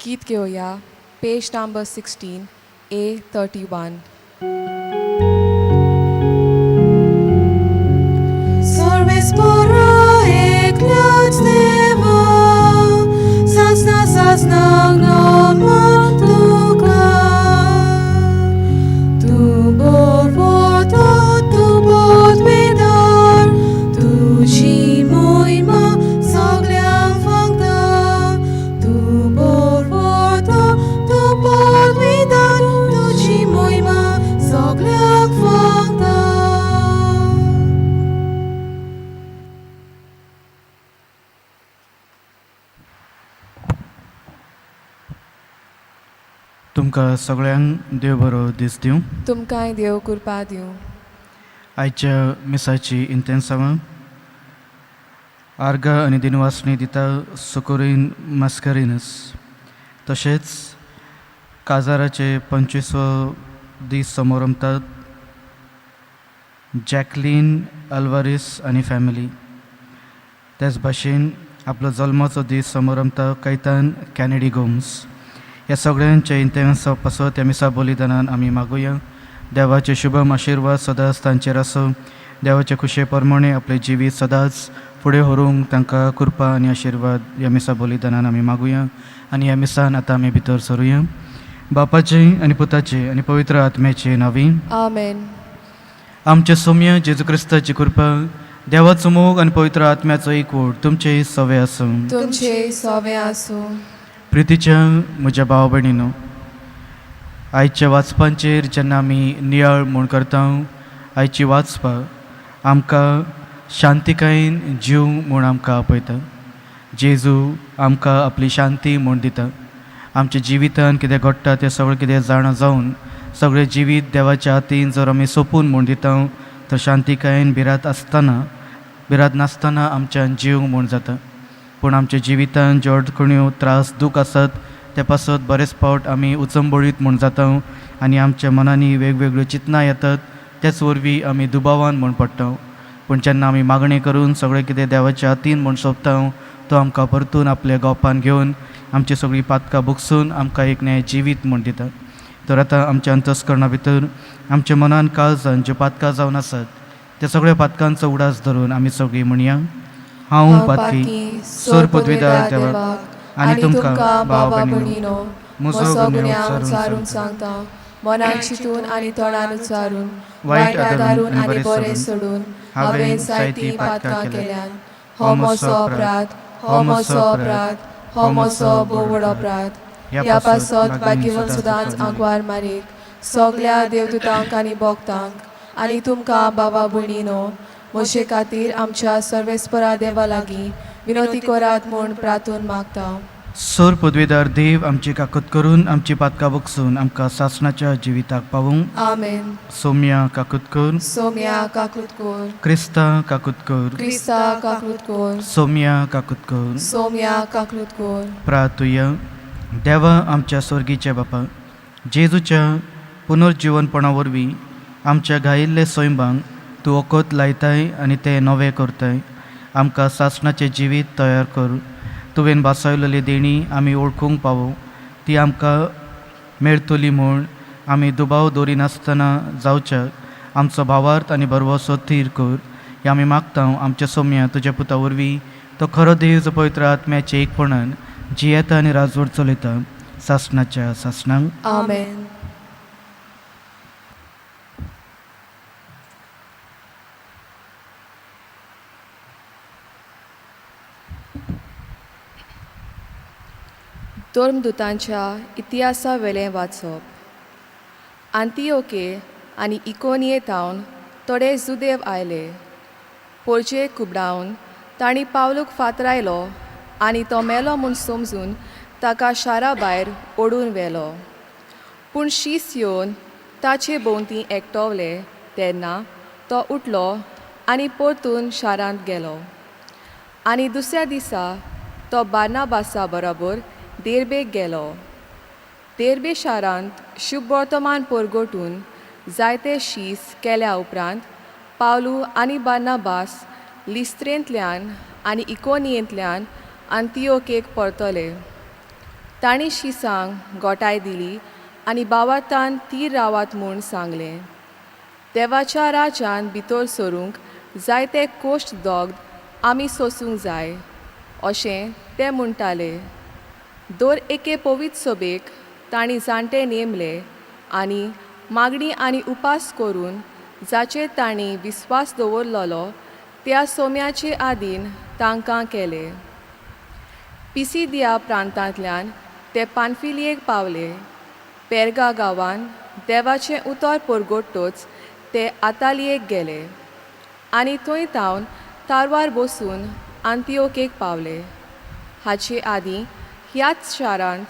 गीत घेवया पेज number 16 A31. सर्वेस्परा एकल्याच देवा, सासना सासनाक नमन तुका. तूं बरवता, तूं पदवीदार, तुजी मोहिमा सगळ्यांक फांकता. तूं बरवता, तूं पदवीदार, तुजी मोहिमा सगळ्यांक फांकता. तुमकां सगळ्यांक देव बरो दीस दिवं. तुमकांय देव कृपा दिवं. आयच्या मिसाची इंतेन्सांवां आर्गां आनी दिनवासणी दिता सुकोरीन मास्करिनस. तशेंच काजाराचे 25वो दीस समोरमतात जॅकलीन अल्वारीस आनी फॅमिली. त्याच भाशेन आपलो जल्माचो दीस समोरमता कैतान कॅनेडी गोम्स. ह्या सगळ्यांच्या इंतेन्सां पासत ह्या मिसा बलिदानान आमी मागुया देवाचे शुभम आशिर्वाद सदांच तांचेर आसूं. देवाचे खुशे प्रमाणे आपलें जिवीत सदांच फुडें व्हरूंक तांकां कृपा आनी आशिर्वाद ह्या मिसा बलिदानान आमी मागुया. आनी ह्या मिसान आतां आमी भितर सरुया. बापाचे आनी पुताचे आनी पवित्र आत्म्याचे नांवी आमेन. आमचे सोम्य जेजू क्रिस्ताची कृपा, देवाचो मोग आनी पवित्र आत्म्याचो एकवट तुमचे सवे आसूं. तुमचे सोवे आसूं. प्रितीच्या म्हज्या भाव भयणीनो, आयच्या वाचपांचेर जेन्ना आमी नियाळ म्हूण करता, आयची वाचपां आमकां शांतिकायेन जीव म्हूण आमकां आपयता. जेजू आमकां आपली शांती म्हूण दिता. आमच्या जिवितान कितें घडटा तें सगळें कितें जाणा जावन सगळें जिवीत देवाच्या हातीन जर आमी सोंपून म्हूण दिता तर शांतिकायेन भिरांत आसतना, भिरांत नासतना आमच्यान जीव म्हूण जाता. पूण आमच्या जिवितान ज्यो अडखण्यो, त्रास, दूख आसत ते पासत बरेच फावट आमी उचंबळीत म्हूण जाता आनी आमच्या मनांनी वेगवेगळ्यो चिंतनां येतात. त्याच वरवीं आमी दुबावान म्हूण पडटा. पूण जेन्ना आमी मागणें करून सगळें कितें देवाच्या हातीन म्हूण सोंपता, तो आमकां परतून आपल्या गोपान घेवन आमची सगळीं पातकां भोगसून आमकां एक नवें जिवीत म्हूण दिता. तर आतां आमच्या अंतस्करणा भितर, आमच्या मनान, काळजान ज्यो पातकां जावन आसात त्या सगळ्या पातकांचो उडास धरून आमी सगळीं म्हणया: हांव पातकी सोर पदवीदार देवाक आनी तुमकां भाव भयणीनो म्हजो गुन्यांव उच्चारून सांगता. मनान चिंतून आनी तोंडान उच्चारून, वायट वायट आदारून आदारून आनी आनी बरें सोडून हांवें जायतीं पातकां केल्यात. हो म्हजो अपराध, हो म्हजो अपराध, हो म्हजो भोव व्हड अपराध. ह्या पासत भाग्यवंत सदांच आंकवार मारीक, सगल्या देवदूतांक आनी भक्तांक आनी तुमकां बाबा भयणीनो म्हजे खातीर आमच्या सर्वेस्परा देवा लागीं विनवती करात म्हूण प्रार्थून मागता. सोर पदवीदार देव आमची काकत करून आमची पातकां बगसून आमकां सासणाच्या जिविताक पावूंक. आमेन. सोम्या काकूत कर. सोम्या काकूत कर. क्रिस्ता काकूत कर. क्रिस्ता काकूत कर. सोम्या काकूत कर. सोम्या काकूत कर. प्रातुया. देवा आमच्या स्वर्गीच्या बापा, जेजूच्या पुनर्जिवनपणा वरवीं आमच्या घायिल्ले सैंबांक तूं वखद लायताय आनी ते नवे करताय. आमकां सासणाचें जिवीत तयार कर. तुवें भासायलेली देणी आमी वळखूंक पावो. ती आमकां मेळटली म्हूण आमी दुबाव दवरिनासतना जावच्याक आमचो भावार्थ आनी भरवंसो थीर कर. हें आमी मागता आमच्या सोम्या तुज्या पुता वरवीं, तो खरो देव, जो पवित्र आत्म्याचे एकपणान जियेता आनी राजवट चलयता सासणाच्या सासणाक. आमेन. धर्मदूतांच्या इतिहासा वेलें वाचप. आंतिओके आनी इकोनिये थावन थोडे जुदेव आयले. पोरजे खुबडावन तांणी पावलूक फातरायलो आनी तो मेलो म्हूण समजून ताका शारा भायर ओडून व्हेलो. पूण शीस येवन ताचे भोंवती एकटवले तेन्ना तो उठलो आनी परतून शारांत गेलो. आनी दुसऱ्या दिसा तो बार्नाबासा बरोबर देर्बेक गेलो. देर्बे शारांत शुभवर्तमान परगटून जायते शीस केल्या उपरांत पावलू आनी बार्नाबास लिस्त्रेंतल्यान आनी इकोनियेंतल्यान आंतिओकेक परतले. तांणी शिसांक गोठाय दिली आनी बावातान तीर रावात म्हूण सांगलें. देवाच्या राज्यान भितर सरूंक जायते कोश्ट दोग्द आमी सोसूंक जाय अशें ते म्हणटाले. दर एके पवित्र सभेक तांणी जाणटे नेमले आनी मागणी आनी उपास करून जाचेर तांणी विस्वास दवरलेलो त्या सोम्याचे आदीन तांकां केले. पिसिदिया प्रांतांतल्यान ते पानफिलियेक पावले. पेर्गा गांवान देवाचें उतर परगटतच ते आतालियेक गेले आनी थंय थावन तारवार बसून आंतिओकेक पावले. हाचे आदीं ह्याच शारांत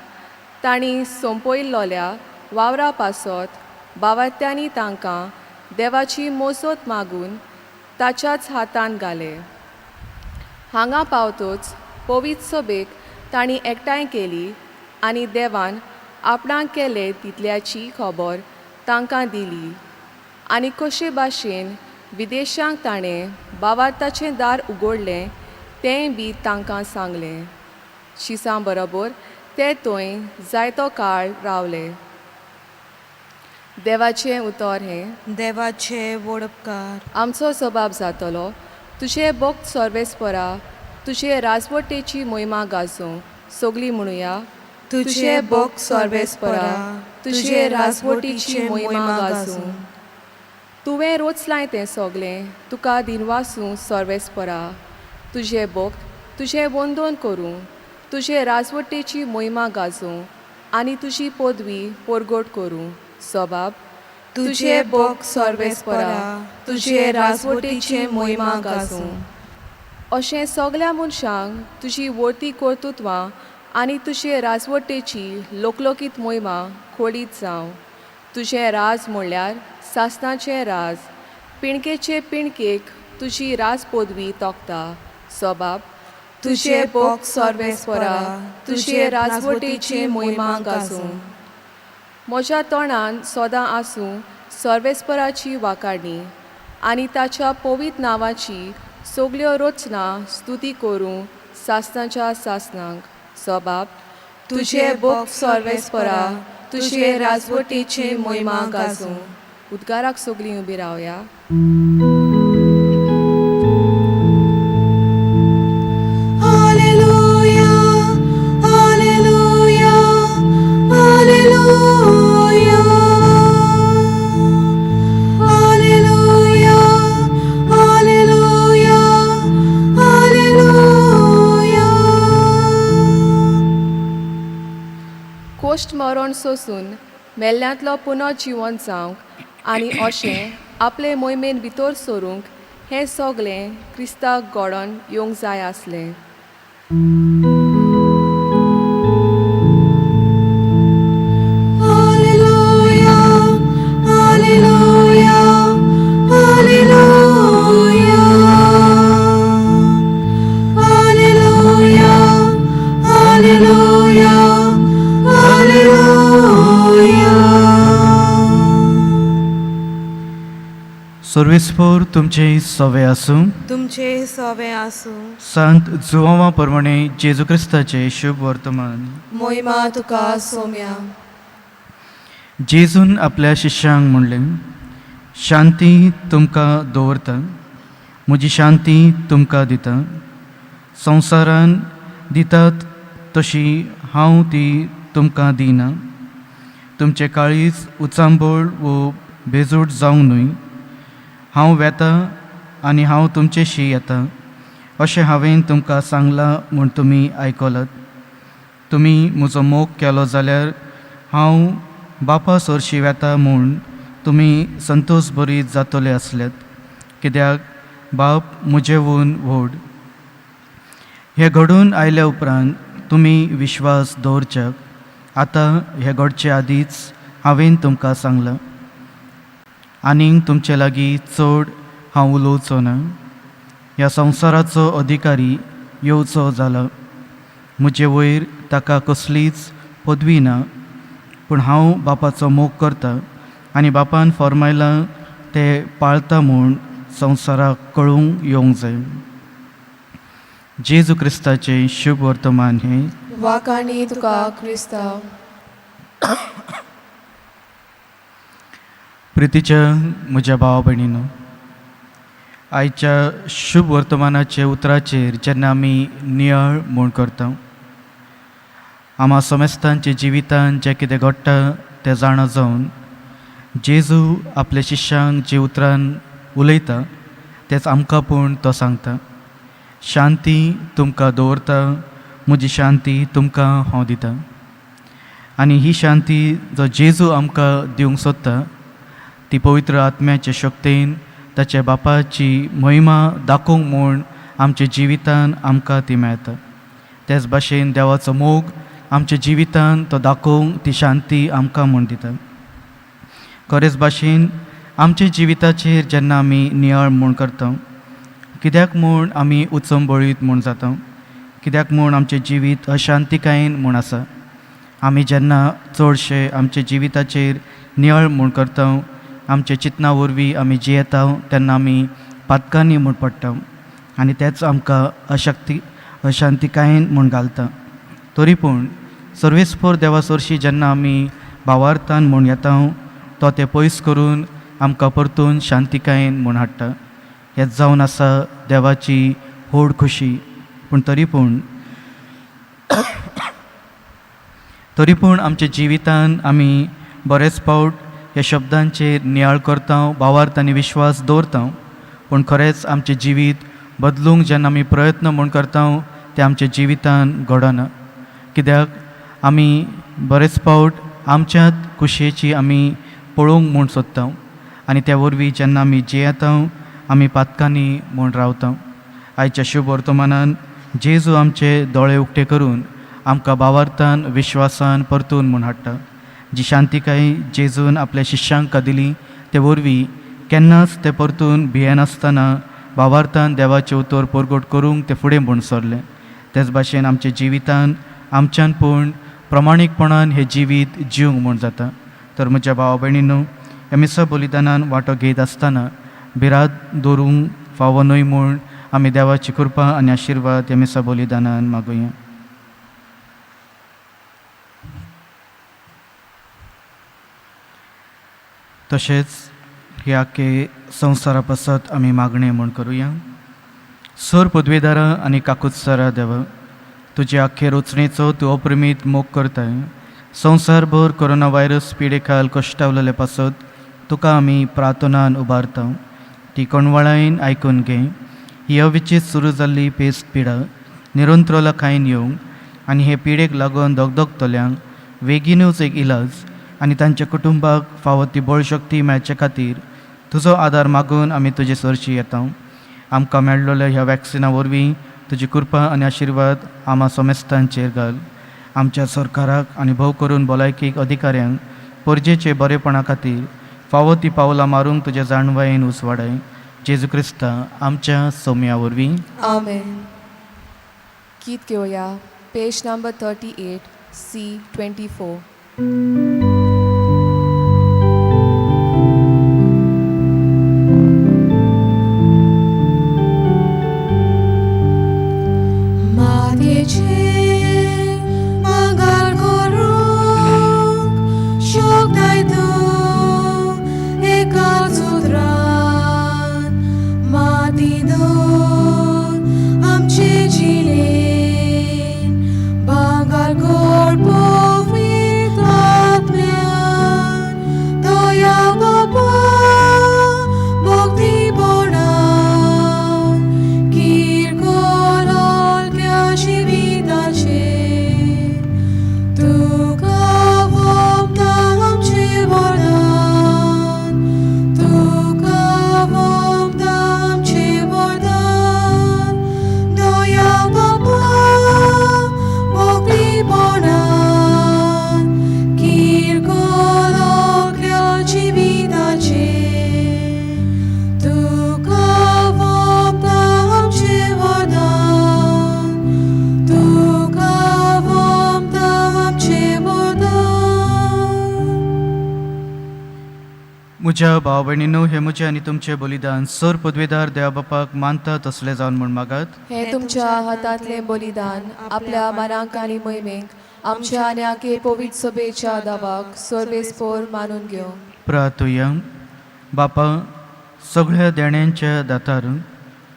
तांणी सोंपयल्लोल्या वावरा पासत भावार्त्यांनी तांकां देवाची मोजत मागून ताच्याच हातांत घाले. हांगा पावतच पवित्र सभेक तांणी एकठांय केली आनी देवान आपणाक केले तितल्याची खबर तांकां दिली आनी कशे भाशेन विदेशांक ताणें भावार्थाचें दार उगडलें तेंय बी तांकां सांगलें. शिसां बरोबर ते थंय जायतो काळ रावले. देवाचें उतर हें. देवाचे वडपकार. आमचो सबाब जातलो तुजे भक्त सर्वेस्परा, तुजे राजवटेची मोहिमा गाजोवं. सगळीं म्हणुया. तुझे भक्त सर्वेस्परा, तुजे राजवटीची मोहिमा गाजूं. तुवें रोचलाय तें सगळें तुका दिनवासूं सर्वेस्परा. तुजे भक्त तुजें वंदन करूं, तुजे राजवटेची मोहिमा गाजोवं आनी तुजी पदवी परगट करूं. सबाब तुझे भक्त सर्वेस्परा, तुजे राजवटीची मोहिमा गाजूं. अशें सगळ्या मनशांक तुजी वर्ती कर्तृत्वां आनी तुजे राजवटेची लोकलोकीत मोहिमा खोडीत जावं. तुजें राज म्हणल्यार सासणाचें राज, पिणकेचे पिणकेक तुजी राज पदवी तोखता. सबाब तुझे भक्त सर्वेस्परा, तुजे राजवटीची मोहिमा गाजूं. म्हज्या तोंडान सदां आसूं सर्वेस्पराची वाखाणी आनी ताच्या पवित्र नांवाची सगल्यो रचना स्तुती करूं सासणाच्या सासणांक. सबाब तुझे भक्त सर्वेस्परा, तुजे राजवटीची मोहिमा गाजूं. उद्गाराक सगळीं उबी रावया. Alleluia, Alleluia, Alleluia. Alleluia, Alleluia, Alleluia. Cost मरण सोसून मेल्ल्यांतलो पुनः जिवन जावंक आनी अशें आपले मोहिमेन भितर सरूंक हें सगळें क्रिस्ताक घडोवन येवंक जाय आसलें. Alleluia, Alleluia, Alleluia. Alleluia, Alleluia, Alleluia. सर्वेस्पोर तुमचे सवे आसूं. तुमचे सवे आसूं. संत जुवांवा प्रमाणे जेजू क्रिस्ताचें शुभ वर्तमान. मोहिमा तुका सोम्या. जेजून आपल्या शिष्यांक म्हणलें, शांती तुमकां दवरता, म्हजी शांती तुमकां दिता. संवसारान दितात तशी हांव ती तुमकां दिना. तुमचें काळीज उचांबळ वो बेजूड जावंक न्हय. हांव वेता आनी हांव तुमचेशी येता अशें हांवें तुमकां सांगलां म्हूण तुमी आयकलात. तुमी म्हजो मोग केलो जाल्यार हांव बापा सरशी वेता म्हूण तुमी संतोश बरी जातले आसल्यात, कित्याक बाप म्हजेवून व्हड. हें घडून आयल्या उपरांत तुमी विश्वास दवरच्याक आतां हें घडचे आदींच हांवें तुमकां सांगलां. आनीक तुमचे लागीं चड हांव उलोवचो ना. ह्या संवसाराचो अधिकारी येवचो जाला. म्हजे वयर ताका कसलीच पदवी ना, पूण हांव बापाचो मोग करता आनी बापान फर्मायलां ते पाळता म्हूण संवसाराक कळूंक येवंक जाय. जेजू क्रिस्ताचें शुभ वर्तमान हें. वाकाणी तुका क्रिस्तांव. प्रितीच्या म्हज्या भावा भयणीनो, आयच्या शुभ वर्तमानाचे उतराचेर जेन्ना आमी नियाळ म्हूण करता, आमा समेस्तांच्या जिवितान जें कितें घडटा तें जाणा जावन जेजू आपल्या शिश्यांक जे उतरान उलयता तेंच आमकां पूण तो सांगता, शांती तुमकां दवरता, म्हजी शांती तुमकां हांव दिता. आनी ही शांती जो जेजू आमकां दिवंक सोदता ती पवित्र आत्म्याचे शक्तेन ताच्या बापाची महिमा दाखोवंक म्हूण आमच्या जिवितान आमकां ती मेळटा. तेच भाशेन देवाचो मोग आमच्या जिवितान तो दाखोवंक ती शांती आमकां म्हूण दिता. खरेंच भाशेन आमच्या जिविताचेर जेन्ना आमी नियाळ म्हूण करता, कित्याक म्हूण आमी उचंबळीत म्हूण जाता, कित्याक म्हूण आमचें जिवीत अशांतिकायेन म्हूण आसा, आमी जेन्ना चडशे आमच्या जिविताचेर नियाळ म्हूण करता, आमच्या चिंतना वरवीं आमी जियेता तेन्ना आमी पातकांनी म्हूण पडटा आनी तेंच आमकां अशक्ती अशांतिकायेन म्हूण घालता. तरी पूण सर्वेस्पर देवा सरशी जेन्ना आमी भावार्थान म्हूण येता तो तें पयस करून आमकां परतून शांतिकायेन म्हूण हाडटा. हेंच जावन आसा देवाची व्हड खुशी. पूण तरी पूण आमच्या जिवितान आमी बरेच फावट ह्या शब्दांचेर नियाळ करता, भावार्थ आनी विश्वास दवरता, पूण खरेंच आमचें जिवीत बदलूंक जेन्ना आमी प्रयत्न म्हूण करता तें आमच्या जिवितान घडना. कित्याक आमी बरेच फावट आमच्यात खुशयेची आमी पळोवंक म्हूण सोदता आनी त्या वरवीं जेन्ना आमी जियेता आमी पातकांनी म्हूण रावता. आयच्या शुभ वर्तमानान जेजू आमचे दोळे उक्ते करून आमकां भावार्थान विश्वासान परतून म्हूण हाडटा. जी शांतिकाय जेजून आपल्या शिश्यांक दिली ते वरवीं केन्नाच ते परतून भियेनासतना भावार्थान देवाचें उतर परगट करूंक ते फुडें म्हूण सरले. तेच भाशेन आमच्या जिवितान आमच्यान पूण प्रमाणीकपणान हें जिवीत जिवंक म्हूण जाता. तर म्हज्या भावा भयणीनो, ह्या मिसा बलिदानान वांटो घेत आसतना भिरांत दवरूंक फावो न्हय म्हूण आमी देवाची कृपा आनी आशिर्वाद ह्या मिसा बलिदानान मागुया. तशेंच हे आख्खे संवसारा पासत आमी मागणें म्हूण करुया. सर पदवेदारा आनी काकुत्सरा देवा, तुजे आख्खे रचणेचो तूं अप्रमीत मोग करताय. संवसारभर कोरोना व्हायरस पिडेखाल कश्टावलेले पासत तुका आमी प्रार्थनान उबारता. ती कोणवाळायन आयकून घे. ही अविचीत सुरू जाल्ली पेस्ट पिडा निरंतरला खायन येवंक आनी हे पिडेक लागून दगदगतल्यांक बेगीनूच एक इलाज आनी तांच्या कुटुंबाक फावो ती बळशक्ती मेळचे खातीर तुजो आदार मागून आमी तुजे सरशी येता. आमकां मेळ्ळोल्या ह्या वॅक्सिना वरवीं तुजी कृपा आनी आशिर्वाद आमा समेस्तांचेर घाल. आमच्या सरकाराक आनी भोव करून भलायकी अधिकाऱ्यांक परजेचे बरेपणा खातीर फावो ती पावलां मारूंक तुज्या जाणवायेन उसवाडाय. जेजू क्रिस्ता आमच्या सोम्या वरवीं. आमेन. गीत घेवया पेज नंबर 38 C 24. मातयेचेर भांगर करूंक शकताय तूं एकाच उतरान, माती दोन आमचे जिणेन भांगर कर पवित्र. म्हज्या भाव भयणींनो, हें म्हजें आनी तुमचें बलिदान सर पदवेदार देवा बापाक मानता तसलें जावन म्हूण मागात. हें तुमच्या हातांतलें बलिदान आपल्या मनाक आनी मोहिमेक आमच्या आनी आखे पवित्र सभेच्या दावाक सर्वेस्पोर मानून घेवं. प्रार्थुया. बापा, सगळ्या देण्यांच्या दातार,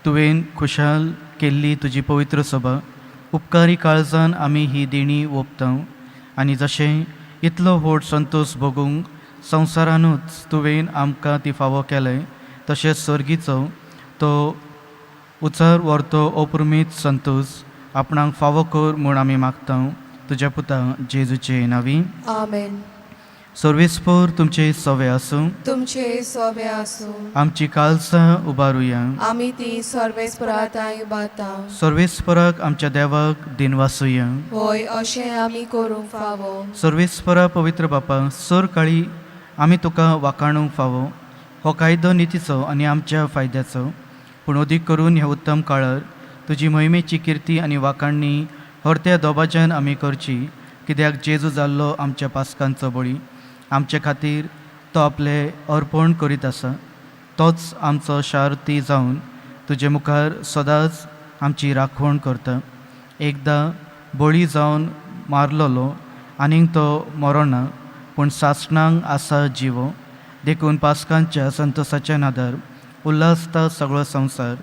तुवें खुशाल केल्ली तुजी पवित्र सभा उपकारी काळजान आमी ही देणी ओंपता आनी जशें इतलो व्हड संतोश भोगूंक संवसारानूच तुवें आमकां ती फावो केलें, तशेंच सर्गीचो तो उचार व्हरतो अपरमीत संतोश आपणाक फावो कर म्हूण आमी मागता, तुज्या पुता जेजूचे नांवी. आमेन. सर्वेस्पोर तुमचे सवे आसूं. तुमचे सोबे आसूं. आमची काळजां उबारुया. आमी ती सर्वेस्पराताय उबारता. सर्वेस्पराक आमच्या देवाक दिनवासुया. होय, अशें आमी करूंक फावो. सर्वेस्परा, पवित्र बापा, सर काळी आमी तुका वाखाणूंक फावो. हो कायदो नितीचो आनी आमच्या फायद्याचो, पूण अदीक करून ह्या उत्तम काळार तुजी मोहिमेची किर्ती आनी वाखाणणी हरत्या दोबाज्यान आमी करची, कित्याक जेजू जाल्लो आमच्या पास्कांचो बळी. आमचे खातीर तो आपलें अर्पण करीत आसा. तोच आमचो शारती जावन तुजे मुखार सदांच आमची राखवण करता. एकदां बळी जावन मारलेलो आनीक तो मरोना, पूण सासणांक आसा जिवो. देखून पास्कांच्या संतोसाच्या नादार उल्हासता सगळो संवसार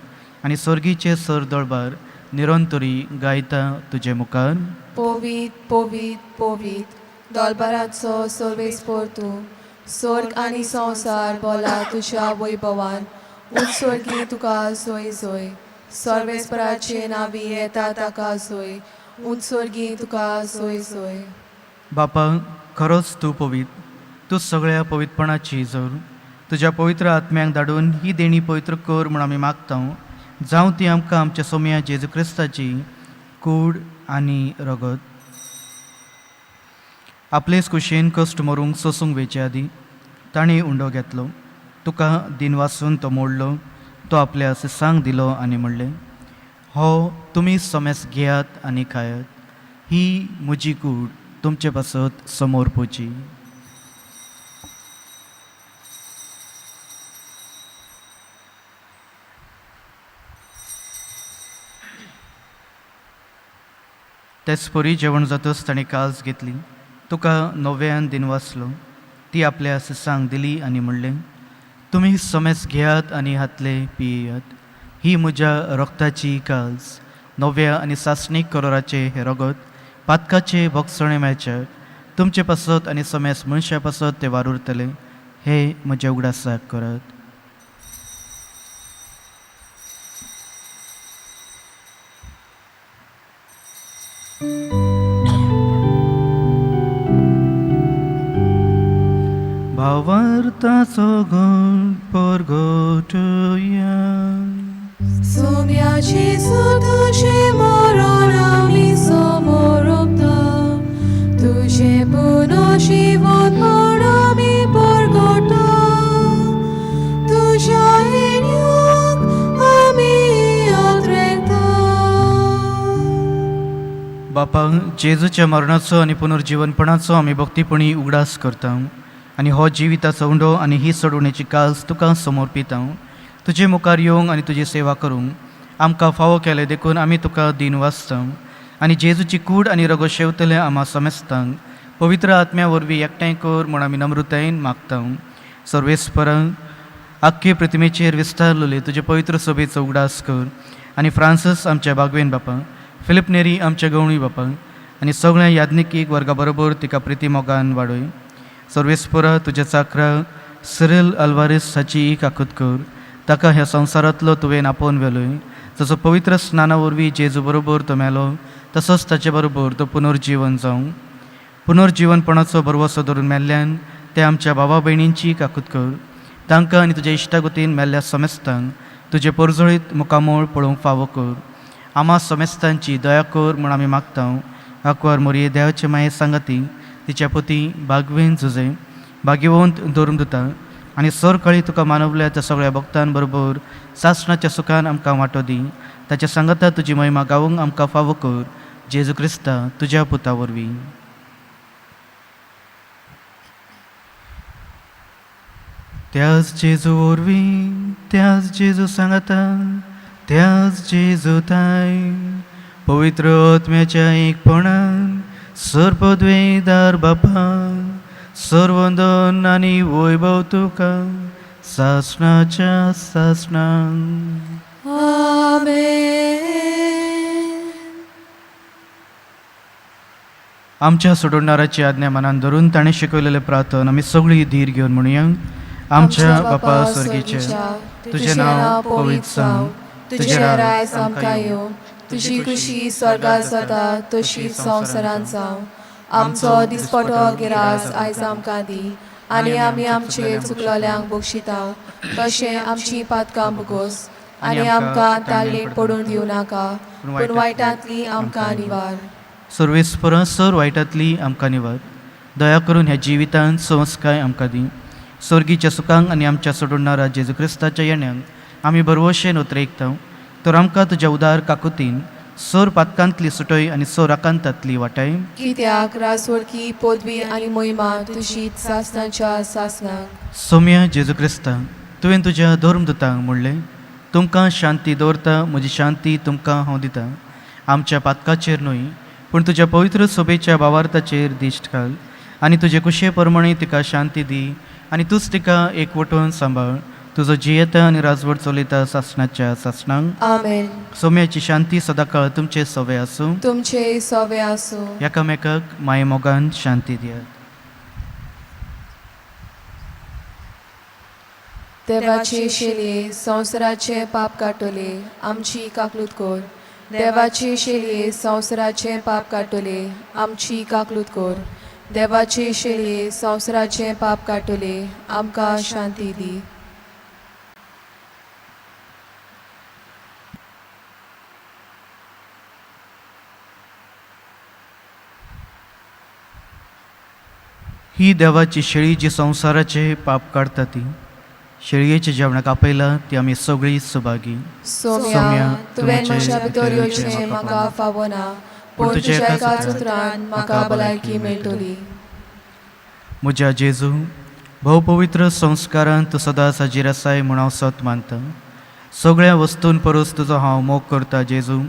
आनी सर्गीचे सर दळबार निरंतरी गायता तुजे मुखार. पवीत पवीत पवीत दोलबाराचो सर्वेस्पोर तूं. स्वर्ग आनी संवसार बोला तुज्या वैभवान. उत्सर्गी तुका सोय सोय. सर्वेस्पराचे नावी येता ताका सोय. उत्सर्गी तुका सोय सोय. बापा, खरोच तूं पवीत, तूं सगळ्या पवित्रपणाची जोर. तुज्या पवित्र आत्म्याक धाडून ही देणी पवित्र कर म्हूण आमी मागता. जावं ती आमकां आमच्या सोम्या जेजू क्रिस्ताची कूड आनी रगत. आपलेच कुशेन कश्ट मरूंक सोसूंक वेचे आदीं ताणें उंडो घेतलो, तुका दिनवासून तो मोडलो, तो आपल्या सिसांक दिलो आनी म्हणलें, हो तुमी समेस घेयात आनी खायात. ही म्हजी कूड तुमचे पासत समोर पोची. तेच परी जेवण जातच ताणें काज घेतली, तुका नव्यान दिनवासलो, ती आपल्या सिसांक दिली आनी म्हणलें, तुमी समेस घेयात आनी हातले पियेयात. ही म्हज्या रक्ताची काज. नव्या आनी सासणीक करोराचे हे रगत पातकाचे भोगसणे मेळचे तुमचे पासत आनी समेस मनशा पासत ते वारुरतले. हे म्हज्या उगडासाक करात. भावार्थाचो गुण परगटुया. सोम्या जेजू, तुजें मरण आमी समोर ओंपता, तुजें पुनर्जिवनपण आमी परगटा. तुज्या येण्याक आमी आत्रेता. बापा, जेजूच्या मरणाचो आनी पुनर्जिवनपणाचो आमी भक्तीपणी उगडास करता आनी हो जिविताचो उंडो आनी ही सोडवणेची काज तुका समर्पिता. तुजे मुखार येवंक आनी तुजी सेवा करूंक आमकां फावो केलें देखून आमी तुका दीन वाचता आनी जेजूची कूड आनी रगत शेवतले आमा समेस्तांक पवित्र आत्म्या वरवीं एकठांय कर म्हूण आमी नम्रतायेन मागता. सर्वेस्परा, आख्खे प्रतिमेचेर विस्तारलेले तुजे पवित्र सभेचो उगडास कर आनी फ्रांसीस आमच्या बागवेन बापा, फिलीप नेरी आमच्या गवळी बापा आनी सगळ्या याज्ञिकीक वर्गा बरोबर तिका प्रिती मोगान वाडय. सर्वेस्परा, तुज्या चाकरा सिरील अल्वारीस हाची काकूत कर. ताका ह्या संवसारांतलो तुवें आपोवन व्हेलोय. जसो पवित्र स्नाना वरवीं जेजू बरोबर तो मेलो, तसोच ताचे बरोबर तो पुनर्जिवन जावं. पुनर्जिवनपणाचो भरवसो धरून मेल्ल्यान ते आमच्या भावा भयणींची काकूत कर. तांकां आनी तुज्या इश्टागतीन मेल्ल्या समेस्तांक तुजें परजळीत मुखामळ पळोवंक फावो कर. आमा समेस्तांची दया कर म्हूण आमी मागता. आंकवार मोरये देवाचे माये सांगाती, तिच्या पती बागवेन जुजे, भाग्यवंत धरून आनी सरकाळी तुका मानवल्या त्या सगळ्या भक्तां बरोबर सासणाच्या सुखान आमकां वांटो दी. ताच्या सांगाता तुजी महिमा गावूंक आमकां फावो कर, जेजू क्रिस्ता तुज्या पुता वरवीं. त्याच जेजू वरवीं, त्याच जेजू सांगाता, त्याच जेजू ताय, पवित्र आत्म्याच्या एकपणान, सर्पद्वेदार बापा, सर्वंदन आनी वैभव तुका सासणाच्या सासणाक. आमेन. आमच्या सोडवणाराची आज्ञा मनान धरून ताणें शिकवलेलें प्रार्थन आमी सगळीं धीर घेवन म्हणुया. आमच्या बापा स्वर्गीचे, तुजें नांव पवित्र जावं, तुजें राज आमकां येवं, तुजी खुशी स्वर्गात जाता तशीच संवसारांत जावं. आमचो दिसपटो गिरास आयज आमकां दी, आनी आमी आमचे चुकलोल्यांक बक्षिता तशें आमची पातकां भोगोस, आनी आमकां ताल्लेक पडून दिवं नाका, पूण वायटांतली आमकां निवार. सर्वेस्परा, सर वायटांतली आमकां निवार. दया करून ह्या जिवितांत संस्काय आमकां दी. स्वर्गीच्या सुखांक आनी आमच्या सोडणारा जेजू क्रिस्ताच्या येण्याक आमी भरवशेन उतरेकता, तर आमकां तुज्या उदार काकुतीन सोर पातकांतली सुटय आनी सोर आकांतांतली वाटाय. कित्याक रासवडकी, पदवी आनी मोहिमा तुजी सासणाच्या सासणाक. सोम्या जेजू क्रिस्ता, तुवें तुज्या धर्मदुतांक म्हणलें, तुमकां शांती दवरता, म्हजी शांती तुमकां हांव दितां. आमच्या पातकाचेर न्हय, पूण तुज्या पवित्र सोबेच्या भावार्थाचेर दिश्ट घाल आनी तुजे कुशे प्रमाणे तिका शांती दी, आनी तूंच तिका एकवटून सांबाळ. तुजो जियेता आनी राजवट चलयता सासणाच्या सासणांक. आमेन. सोम्याची शांती सदांकाळ तुमचे सवे आसूं. तुमचे सोवे आसूं. एकामेकाक मायेमोगान शांती दियात. देवाचे शेलये, संवसाराचे पाप काडटले, आमची काकलूत कर. देवाचे शेलये, संवसाराचे पाप काडटले, आमची काकलूत कर. देवाचे शेलये, संवसाराचे पाप काडटले, आमकां शांती दी. ही देवाची शेळी जी संवसाराचे पाप काडटा ती. शेळयेच्या जेवणाक आपयला ती आमी सगळीं सुभागी. सोम्या, तुवें म्हज्या भितर येवचें म्हाका फावना, पूण तुज्या एकाच उतरान म्हाका भलायकी मेळटली. म्हज्या जेजू, भोवपवित्र संस्कारान तूं सदांच हाजीर आसाय म्हूण हांव सत मानता. सगळ्या वस्तून परस तुजो हांव मोग करता जेजू,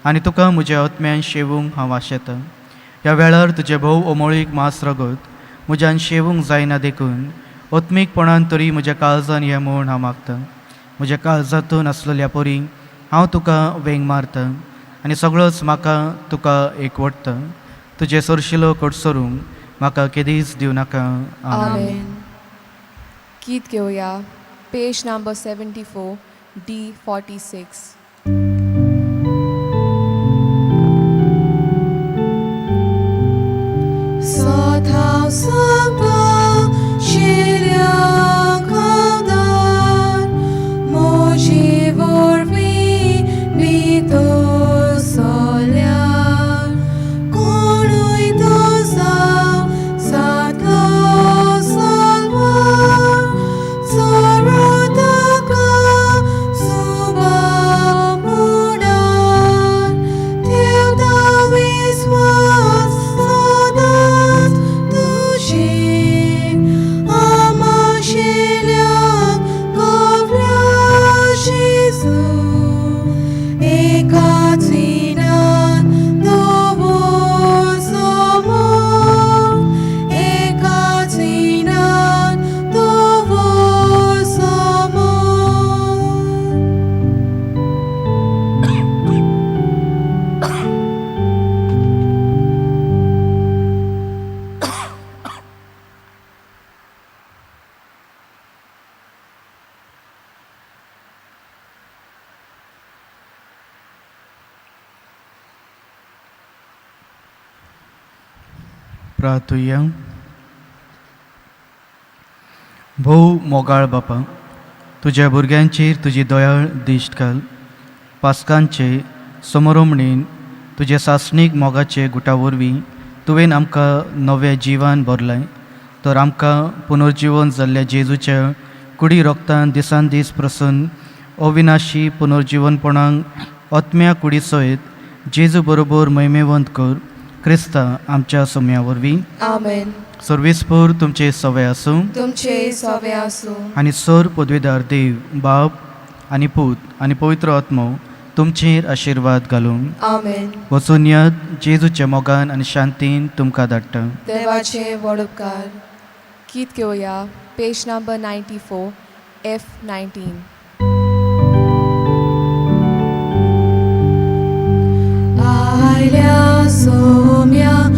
आनी तुका म्हज्या आत्म्यान शेवूंक हांव आशेतां. ह्या वेळार तुजें भोव अमोळीक मांस रगत म्हज्यान शेवूंक जायना, देखून आत्मीकपणान तरी म्हज्या काळजान ये म्हूण हांव मागतां. म्हज्या काळजांतून आसलेल्या परी हांव तुका वेंग मारता आनी सगळोच म्हाका तुका एकवटता. तुजें सरशिलो कडसरूंक म्हाका केदीच दिवं नाका. आमेन. आमेन. गीत घेवया, पेज नंबर 74, D46. स्वता सांगता शिल्यांक आदार, म्हजी वरवीं भितर सरल्यार, कोणूय तो जावं जातलो साल्वार, चोरो ताका सुबा मुडार, ठेवता विस्वास सदांच तुजेर, आमाशिल्यांक गवळ्या जेजू, एकाच खिणान दवर समोर, एकाच खिणान दवर समोर. प्रार्थुया. भोव मोगाळ बापा, तुज्या भुरग्यांचेर तुजी दयाळ दिश्ट घाल. पास्कांचे समरोमणेन तुज्या सासणीक मोगाचे गुटा वरवीं तुवें आमकां नव्या जिवान भरलाय, तर आमकां पुनर्जिवन जाल्ल्या जेजूच्या कुडी रोगतान दिसान दीस प्रसन्न अविनाशी पुनर्जिवनपणाक आत्म्या कुडी सयत जेजू बरोबर महिमेवंत कर. क्रिस्ता आमच्या सोम्या वरवीं. आमेन. सर्वेस्पोर तुमचे सवे आसूं. तुमचे सवे आसूं. आनी सर पदवेदार देव बाप आनी पूत आनी पवित्र आत्मो तुमचेर आशिर्वाद घालूं. आमेन. वचून यात, जेजूच्या मोगान आनी शांतीन तुमकां धाडटा. देवाचे व्हड उपकार. गीत घेवया, पेज नंबर 94, F 19. आयल्या सोम्या.